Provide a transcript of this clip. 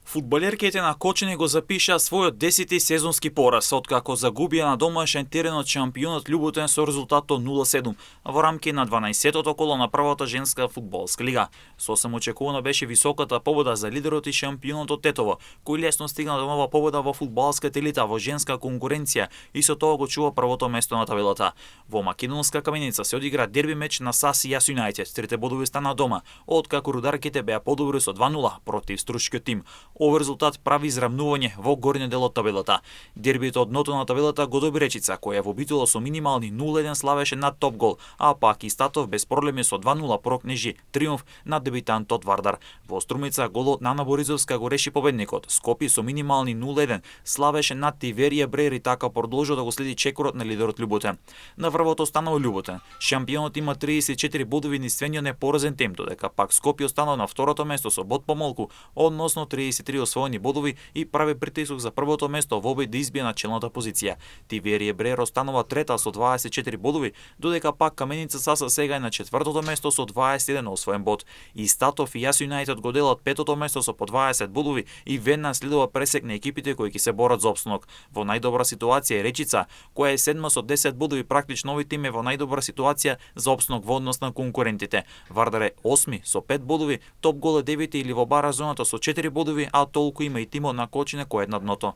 Фудбалерките на Кочани го запишаа својот 10-ти сезонски пораз, откако загубија на домашен терен од шампионот Љуботен со резултатот 0-7 во рамки на 12-тото коло на првата женска фудбалска лига. Сосем очекувано беше високата победа за лидерот и шампионот од Тетово, кој лесно стигна до нова победа во фудбалската елита во женска конкуренција и со тоа го чува првото место на табелата. Во Македонска каменица се одигра дерби меч на САС и Јас Юнајтед. Трите бодови стана дома, откако рударките беа подобри со 2-0 против струшкиот тим. Овој резултат прави израмнување во горниот дел од табелата. Дербито од дното на табелата го доби Речица, која во битола со минимални 0-1 славеше над Топгол, а пак и Статов без проблеми со 2-0 прокнежи триумф над дебитантот Вардар. Во Струмица голот на Ана Боризовска го реши победникот. Скопје со минимални 0-1 славеше над Тиверија Брер и така продолжува да го следи чекорот на лидерот Љуботен. На врвото останал Љуботен. Шампионот има 34 бодови низ непоразен темп, додека пак Скопје останал на второто место со бод помалку, односно 33 освоени бодови и прави притисок за првото место во обид да избие начелната позиција. Тиверија Брер останува трета со 24 бодови, додека пак Каменица САС сега е на четвртото место со 21 освоен бод. И Статов и Јас Юнајтед го делат петото место со по 20 бодови и веднаш следува пресек на екипите кои ќе се борат за опстанок. Во најдобра ситуација е Речица, која е седма со 10 бодови, практично овој тим е во најдобра ситуација за опстанок во однос на конкурентите. Вардар е 8 со 5 бодови, Топгол е 9 или во бара зоната со 4 бодови, а толку има и тимот на Кочани кој е на дното.